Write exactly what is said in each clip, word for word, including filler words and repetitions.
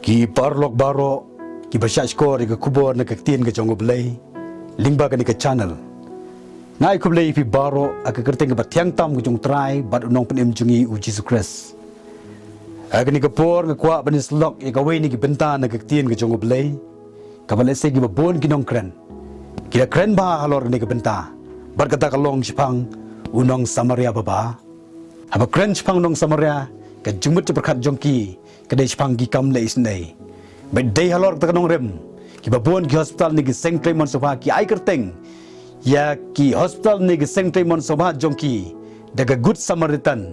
Ki paralok baroh kiba shah shkor ïa ka khubor na ka ktien ka jong U Blei lyngba kane ka channel. Nga ai khublei ïa phi baroh ha ka kyrteng kaba thiang tam ka jong U Trai bad U Nongpynim jong ngi U Jisu Khrist. Ha kane ka por nga kwah ban ïasyllok ïa kawei na ki bynta na ka ktien ka jong U Blei kaba lehse kiba bun ki nongkren ki la kren bha halor kane ka bynta, bad kata ka long shaphang u nong Samaria babha. Haba kren shaphang u nong Samaria, ka jingmut jingpyrkhat jong ki ka dei shaphang ki kam leh isynei. Bad dei halor kata ka nongrim, kiba bun ki hospital ne ki seng trei mon sngewbha ki ai kyrteng ïa ki hospital ne ki seng trei mon sngewbha jong ki da ka Good Samaritan,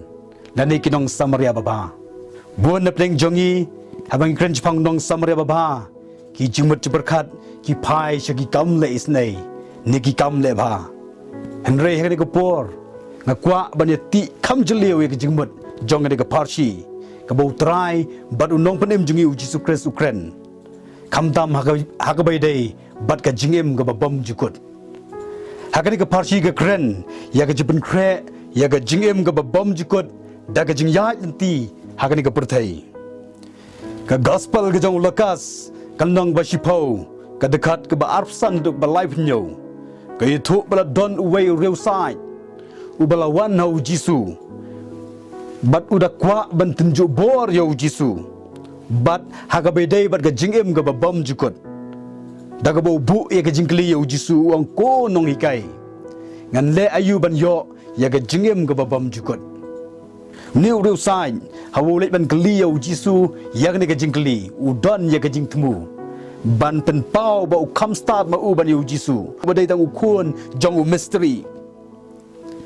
lane ki nong Samaria babha. Bun na pdeng jong ngi, haba ngi kren shaphang u nong Samaria babha, ki jingmut jingpyrkhat ki phai sha ki kam leh isynei ne ki kam leh bha. Hynrei ha kane ka por nga kwah ban ïatih kham jylliew ïa ka jingmut jong kane ka pharshi kaba U Trai bad U Nongpynim jong ngi U Jisu Khrist u kren, khamtam ha ka, ha kaba ïadei bad ka jingim kaba bymjukut. Ha kane ka pharshi ka kren ïa ka jingpynkhreh ïa ka jingim kaba bymjukut da ka jingïaid lynti ha kane ka pyrthei. Ka Gospel ka jong u Lukas, ka lynnong ba shiphew, ka dkhot kaba arphew san haduh ba laiphew hynñiew, ka ïathuh ba la don uwei u riewsaid uba la wan ha U Jisu bad u da kwah ban tynjuh bor ïa U Jisu, bad ha kaba ïadei bad ka jingim kaba bymjukut. Da kaba u buh ïa ka jingkylli ïa U Jisu, u ong, "Ko Nonghikai, ngan leh aïu ban ïoh ïa ka jingim kaba bymjukut?" Une u riewsaid, haba u leit ban kylli ïa U Jisu ïa kane ka jingkylli, u don ïa ka jingthmu ban pynpaw ba u kham stad ma u bad ïa U Jisu, uba dei tang u khun jong u mistri.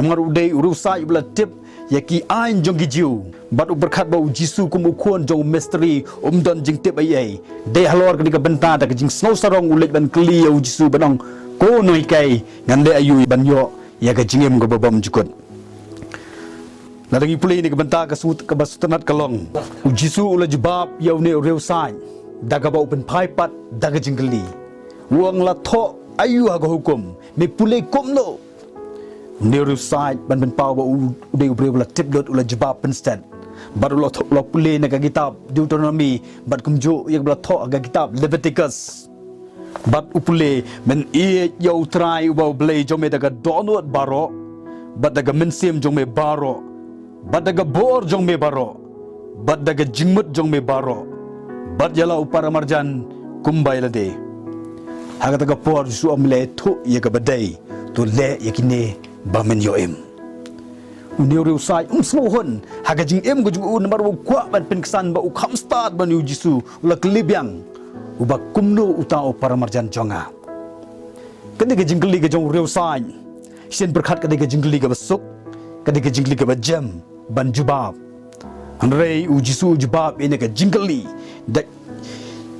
Namar u dei u riewsaid uba la tip ïa ki aiñ jong ki Jiw, bad u pyrkhat ba U Jisu kum u khun jong u mistri um don jingtip ei ei. Dei halor kane ka bynta da ka jingsngew sarong u leit ban kylli ïa U Jisu ban ong, "Ko Nonghikai, ngan leh aïu ban ïoh ïa ka jingim kaba bymjukut?" Lada ngi pule ïa kane ka bynta, ka sut, kaba sngewtynnat ka long, U Jisu u la jubab ïa une u riewsaid da kaba u pynphai pat da ka jingkylli. U ong, "La thoh aïu ha ka hukum? Me pule kumno?" Une u riewsaid, ban pynpaw ba u, u dei u briew uba la tip lut, u la jubab pynstet. Bad u la thoh, u la pule na ka kitab Deuteronomi bad kumjuh ïa kaba la thoh ha ka kitab Leviticus. Bad u pule, "Men ïeit ïa U Trai uba U Blei jong me da ka dohnud baroh, bad da ka mynsiem jong me baroh, bad da ka bor jong me baroh, bad da ka jingmut jong me baroh, bad ïa la u paramarjan kumba ïa lade." Ha kata ka por U Jisu u ong, "Me la ïathuh ïa kaba dei, to leh ïa kine ba men ïoh im." Une u riewsaid um sngewhun ha ka jingim ka jong u, namar u kwah ban pynksan ba u kham stad ban ïa U Jisu, u la kylli biang, "Uba kumno uta u paramarjan jong nga?" Kane ka jingkylli ka jong u riewsaid, shisien pyrkhat ka dei ka jingkylli kaba suk, ka dei ka jingkylli kaba jem ban jubab. Hynrei U Jisu u jubab ïa kane ka jingkylli da,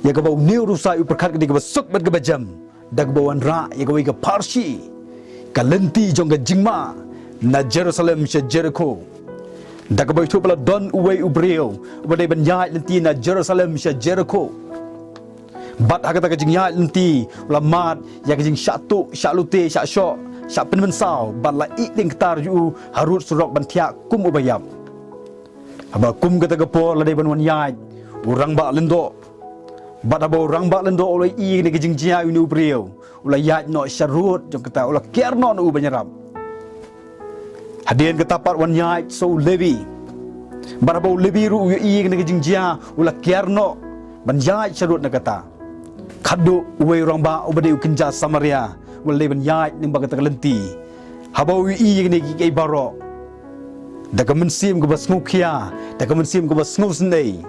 ïa kaba une u riewsaid u pyrkhat ka dei kaba suk bad kaba jem, da kaba wanrah ïa kawei ka pharshi, ka lynti jong ka jingma na Jerusalem sha Jerikho. Da kaba ïathuh ba la don uwei u briew uba dei ban ïaid lynti na Jerusalem sha Jerikho. Bad ha kata ka jingïaid lynti u la mad ïa ka jingshah tuh, shah lute, shah shoh, shah pynmynsaw, bad la ïeh lyngktar ïa u harud surok ban thiah kum uba ïap. Haba kum kata ka por la dei ban wan ïaid u rangbah lyngdoh. Bad haba u rangbah lyngdoh u la ïohi ïa kane ka jingjia ïa une u briew, u la ïaid noh sharud jong kata, u la kiar noh na u ban ïarap. Hadien kata pat wan ïaid sa u Lebi. Bad haba u Lebi ruh u ïohi ïa kane ka jingjia, u la kiar noh ban ïaid sharud na kata. Khadduh uwei u rangbah uba dei u kynja Samaria u la dei ban ïaid lyngba kata ka lynti. Haba u ïohi ïa kine kiei kiei baroh, da ka mynsiem kaba sngewkhia, da ka mynsiem kaba sngewsynei,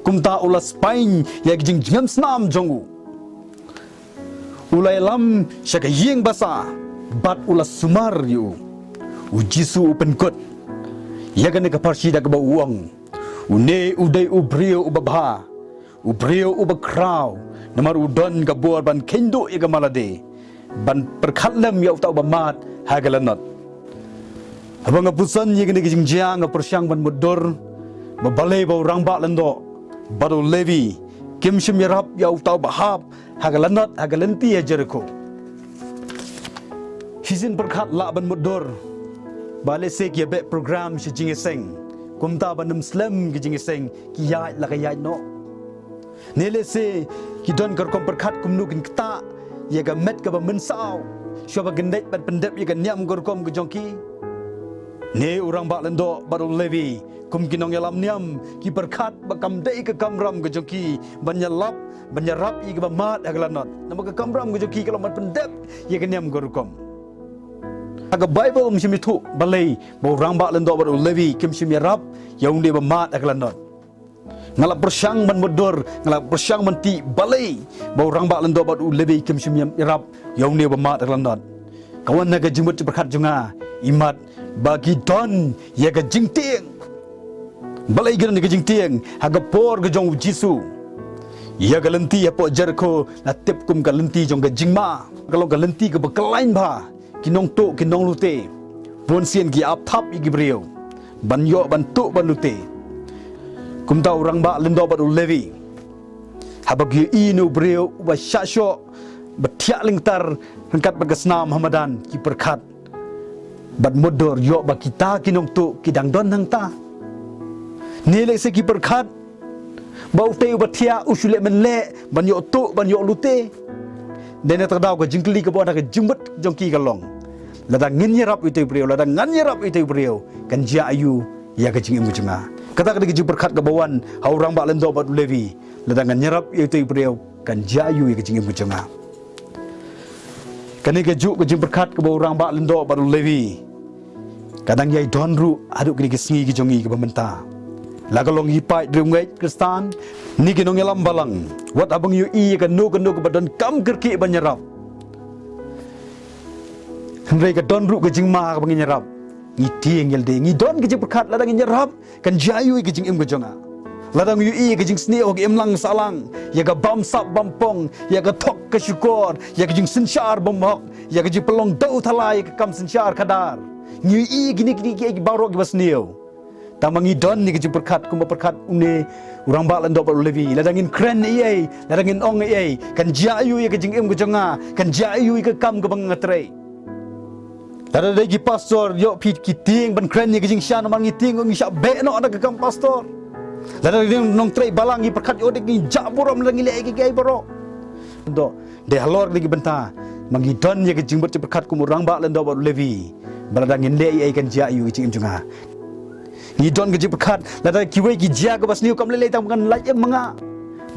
kumta u la spaiñ ïa ka jingjngem snam jong u. U la ïalam sha ka ïing basa bad u la sumar ïa u. U Jisu u pynkut ïa kane ka pharshi da kaba u ong, "Une u dei u briew uba bha, u briew uba khraw, namar u don ka bor ban kheiñ duh ïa ka ma lade, ban pyrkhat lem ïa uta uba mad ha ka lanot." Haba nga pyrshang ïa kane ka jingjia, nga pyrshang ban mutdur ba balei ba u rangbah lyngdoh bad u Lebi kim shym ïarap ïa uta uba hap ha ka lanot, ha ka lynti ha Jerikho. Shisien pyrkhat lah ban mutdur ba lehse ki ïa beh program sha jingïaseng, kumta ban ym slem ka jingïaseng ki ïaid la ka ïaid noh. Ne lehse ki don ka rukom pyrkhat kumno kin ktah ïa ka met kaba mynsaw shuwa ba kin dei ban pyndep ïa ka niam ka rukom ka jong ki. Ne u rangbah lyngdoh bad u Levi kum ki nongïalam niam ki pyrkhat ba kam dei ka kamram ka jong ki ban ïalap ban ïarap ïa kiba mad ha ka lanot. Namar ka kamram ka jong ki ka long ban pyndep ïa ka niam ka rukom. Ha ka Baibl ym shym ïathuh balei ba u rangbah lyngdoh bad u Levi kim shym ïarap ïa une ba mad ha ka lanot. Nga la pyrshang ban mutdur, nga la pyrshang ban tih balei ba u rangbah lyngdoh bad u Levi kim shym ïarap ïa une ba mad ha ka lanot. Ka wan na ka jingmut jingpyrkhat jong nga, imat ba ki don ïa ka jingtieng. Balei ki don ïa ka jingtieng? Ha ka por ka jong u Jisu, ïa ka lynti hapoh Jerikho la tip kum ka lynti jong ka jingma. Ka long ka lynti kaba khlaiñ bha. Ki nongtuh ki nonglute, bun sien ki ap thap ïa ki briew ban ïoh ban tuh ban lute. Kumta u rangbah lyngdoh bad u Levi, haba ki ïohi ïa une u briew uba shah shoh ba thiah lyngktar ryngkat bad ka snam ha madan, ki pyrkhat bad mutdur ïoh ba kita ki nongtuh ki dang don hangta. Ne lehse ki pyrkhat ba utei uba thiah u shu leh mynleh ban ïoh tuh ban ïoh lute. Dei na kata ka daw ka jingkylli kaba wan ha ka jingmut jong ki ka long, lada ngin ïarap ïa utei u briew, lada ngan ïarap ïa utei u briew, kan jia aïu ïa ka jingim ka jong nga? Kata ka dei ka jingpyrkhat kaba wan ha u rangbah lyngdoh bad u Levi. Lada ngan ïarap ïa utei u briew, kan jia aïu ïa ka jingim ka jong nga? Kane kajuh ka jingpyrkhat kaba u rangbah lyngdoh bad u Levi ka dang ïai don ruh haduh kine ki sngi ki jong ngi kiba mynta. La ka long ngi paid riewngeit Khristan ne ki nongïalam balang, wat haba ngi ïohi ïa kano kano kaba donkam kyrkieh ban ïarap, hynrei ka don ruh ka jingma kaba ngin ïarap, ngi tieng ïalade, ngi don ka jingpyrkhat, lada ngin ïarap kan jia aïu ïa ka jingim ka jong nga? Lada ngi ïohi ïa ka jingsniew ha ka imlang sahlang, ïa ka bamsap bampong, ïa ka thok ka shukor, ïa ka jingsynshar bymhok, ïa ka jingpynlong dewthala, ïa ka kam synshar khadar, ngi ïohi ïa kine kine kiei baroh kiba sniew. Tangba ngi don ïa ka jingpyrkhat kumba pyrkhat une u rangbah lyngdoh bad u Levi, lada ngin kren ei ei, lada ngin ong ei ei, kan jia aïu ïa ka jingim ka jong nga, kan jia aïu ïa ka kam kaba nga trei? Lada dei ki pastor, ïoh phi ki tieng ban kren ïa ka jingshisha namar ngi tieng ngi shah beh noh da ka kam pastor. Lada dei nongtrei balang ngi pyrkhat ïoh dei ngi jah burom lada ngi leh ïa kiei kiei baroh. Doh, dei halor kine ki bynta ma ngi don ïa ka jingmut jingpyrkhat kum u rangbah lyngdoh bad u Levi, ba lada ngin leh ei ei kan jia aïu ïa ka jingim jong nga? Ngi don ka jingpyrkhat, lada kiwei ki jia kaba sniew kam lei lei tang ba ngan lait em ma nga.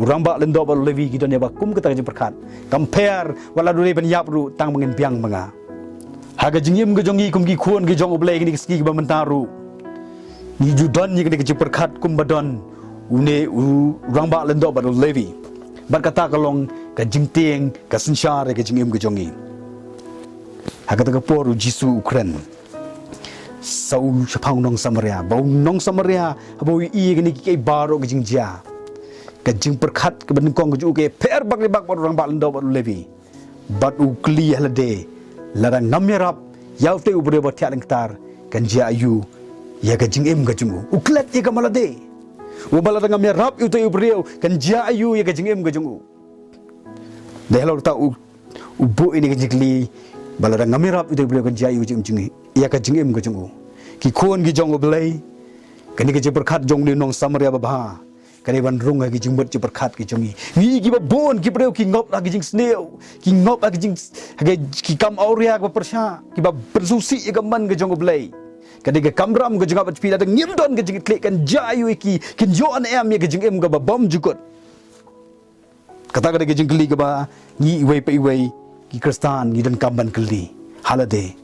U rangbah lyngdoh bad u Levi ki don ïa ba kum kata ka jingpyrkhat. Kam pher wat la dei ban ïap ruh tang ba ngin biang ma nga. Ha ka jingim ka jong ngi kum ki khun ki jong U Blei kine ki sngi kiba mynta ruh, ngi ju don ïa kane ka jingpyrkhat kumba don une u rangbah lyngdoh bad u Levi. Bad kata ka long ka jingtieng ka synshar ïa ka jingim ka jong ngi. Ha kata ka por u Jisu u kren sa u shaphang u nong Samaria, ba u nong Samaria haba u ïohi ïa kine kiei baroh ki jingjia, ka jingpyrkhat kaba nyngkong ka jong u ka pher bak li bak bad u rangbah lyngdoh bad u Levi. Bad u kylli ha lade, lada ngam ïarap ïa utei u briew ba thiah lyngktar, kan jia aïu ïa ka jingim ka jong u? U klet ïa ka ma lade. U ba lada ngam ïarap ïa utei u briew, kan jia aïu ïa ka jingim ka jong u? Dei halor kata u, u buh ïa kane ka jingkylli, ba lada ngam ïarap ïa utei u briew kan jia aïu ïa ka jingim jong ngi, ïa ka jingim ka jong u? Ki khun ki jong U Blei, kane ka jingpyrkhat jong une u nong Samaria babha ka dei ban rung ha ki jingmut jingpyrkhat ki jong ngi. Ngi kiba bun ki briew ki ngop ha ki jingsniew, ki ngop ha ki jing, ha ki, ki kam awria kaba pyrshah, kiba pynsngewsih ïa ka mon ka jong U Blei. Ka dei ka kamram ka jong nga bad phi, lada ngim don ka jingkitkhlieh kan jia aïu ïa ki, kin ïoh ne em ïa ka jingim kaba bymjukut? Kata ka dei ka jingkylli kaba ngi iwei pa iwei ki Khristan ngi donkam ban kylli ha lade.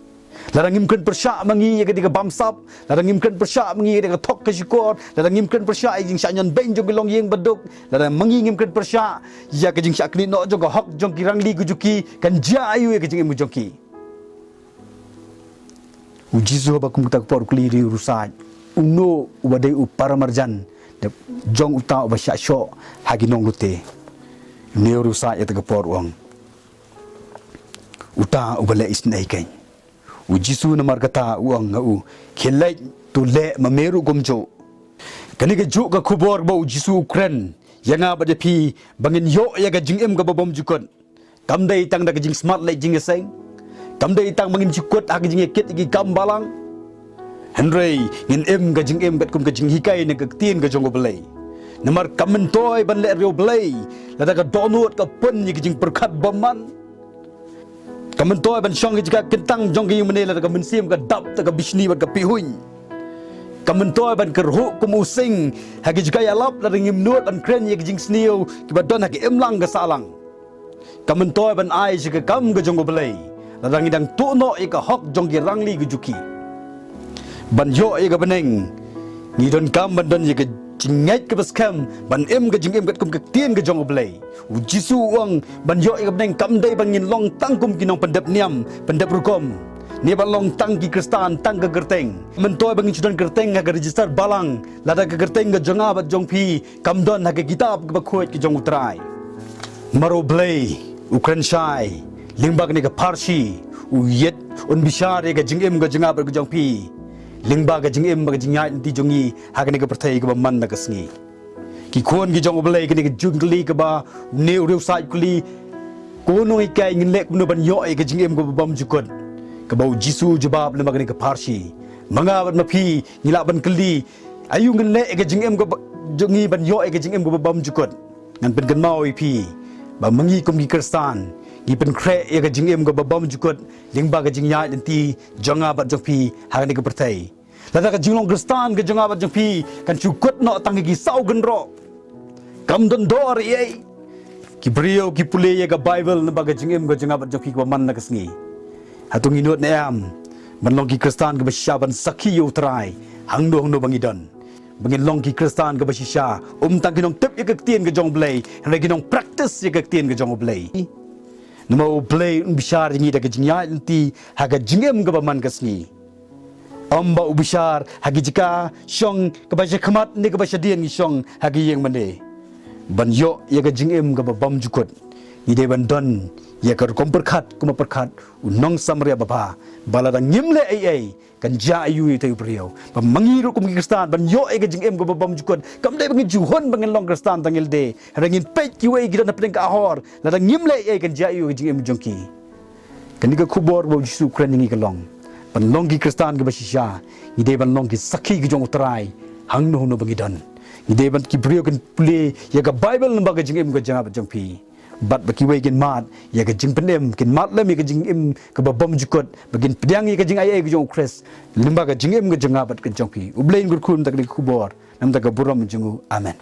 Lada ngim kren pyrshah ma ngi ïa ka dei ka bamsap, lada ngim kren pyrshah ma ngi ïa ka dei ka thok ka shukor, lada ngim kren pyrshah ïa ka jingshah ñion beiñ jong ki longïing baduk, lada ma ngi ngim kren pyrshah ïa ka jingshah knieh noh jong ka hok jong ki rangli ka jong ki, kan jia aïu ïa ka jingim ka jong ki? U Jisu haba kum kata ka por u kylli ïa u riewstad, uno uba dei u paramarjan jong uta uba shah shoh ha ki nonglute. Une u riewstad ïa kata ka por u ong, uta uba leh isynei kein. U Jisu namar kata u ong ha u, khie leit, to leh ma me ruh kumjuh. Kane kajuh ka khubor ba u Jisu u kren ïa nga bad ïa phi ba ngin ïoh ïa ka jingim kaba bymjukut, kam dei tang da ka jingsmat leit jingïaseng, kam dei tang ba ngin shu kut ha ka jingïakit ïa ki kam balang. Hynrei ngin im ka jingim katkum ka jinghikai na ka ktien ka jong U Blei. Namar kam myntoi ban leh riewblei lada ka dohnud ka pun ïa ka jingpyrkhat bymman. Kam myntoi ban shong ha ka jaka kyntang jong ka ïing mane lada ka mynsiem ka dap da ka bishni bad ka pihuiñ. Kam myntoi ban kyrhuh kum u sing ha ka jaka ïalap lada ngim nud ban kren ïa ka jingsniew kiba don ha ka imlang ka sahlang. Kam myntoi ban ai sha ka kam ka jong U Blei lada ngi dang tuh noh ïa ka hok jong ki rangli ka jong ki. Ban ïoh ïa ka bneng, ngi donkam ban don ïa ka jingngeit kaba skhem ban im ka jingim katkum ka ktien ka jong U Blei. U Jisu u ong ban ïoh ïa ka bneng kam dei ban ngin long tang kum ki nongpyndep niam pyndep rukom, ne ban long tang ki Khristan tang ka kyrteng. Kam myntoi ban ngin shu don kyrteng ha ka register balang lada ka kyrteng ka jong nga bad jong phi kam don ha ka kitab kaba khuid ka jong U Trai. Namar U Blei u kren shai lyngba kane ka pharshi, u ïeit, un bishar ïa ka jingim ka jong nga bad ka jong phi lyngba ka jingim bad ka jingïaid lynti jong ngi ha kane ka pyrthei kaba man la ka sngi. Ki khun ki jong U Blei, kane ka jingkylli kaba une u riewsaid u kylli, ko nonghikai, ngin leh kumno ban ïoh ïa ka jingim kaba bymjukut? Kaba U Jisu u jubab lyngba kane ka pharshi, ma nga bad ma phi ngi lah ban kylli, aïu ngin leh ïa ka jingim kaba, jong ngi ban ïoh ïa ka jingim kaba bymjukut? Ngan pynkynmaw ïa phi ba ma ngi kum ki Khristan ngi pynkhreh ïa ka jingim kaba bymjukut lyngba ka jingïaid lynti jong nga bad jong phi ha kane ka pyrthei. Lada ka jinglong Khristan ka jong nga bad jong phi kan shu kut noh tang ha ki saw kynroh, kam don dor ei ei. Ki briew ki pule ïa ka Baibl namar ka jingim ka jong nga bad jong phi kaba man la ka sngi. Hato ngi nud ne em ban long ki Khristan kiba shisha ban sakhi ïa U Trai hangno hangno ba ngi don? Ba ngin long ki Khristan kiba shisha, um tang ki nongtip ïa ka ktien ka jong U Blei, hynrei ki nongpractice ïa ka ktien ka jong U Blei. Namar U Blei un bishar ïa ngi da ka jingïaid lynti ha ka jingim kaba man ka sngi. Ym ba u bishar ha ki jaka shong kaba sha khmat ne kaba shadien ngi shong ha ka ïing mane. Ban ïoh ïa ka jingim kaba bymjukut, ngi dei ban don ïa ka rukom pyrkhat kumba pyrkhat u nongsamaria babha, ba lada ngim leh ei ei kan jia aïu ïa utei u briew? Ba ma ngi ruh kum ki Khristan ban ïoh ïa ka jingim kaba bymjukut, kam dei ba ngin ju hun ba ngin long Khristan tang ïalade, hynrei ngin peit kiwei ki don hapdeng ka ahor, lada ngim leh ei ei kan jia aïu ïa ka jingim jong ki? Kane ka khubor ba U Jisu u kren ïa ngi ka long ban long ki Khristan kiba shisha, ngi dei ban long ki sakhi ki jong U Trai hangno hangno ba ngi don. Ngi dei ban, ki briew kin pule ïa ka Baibl namar ka jingim ka jong nga bad jong phi, bad ba kiwei kin mad ïa ka jingpynim, kin mad lem ïa ka jingim kaba bymjukut, ba kin pdiang ïa ka jingaiei ka jong U Khrist lyngba ka jingim ka jong nga bad ka jong phi. U Blei un kyrkhu na ka bynta kane ka khubor, na ka bynta ka burom jong u. Amen.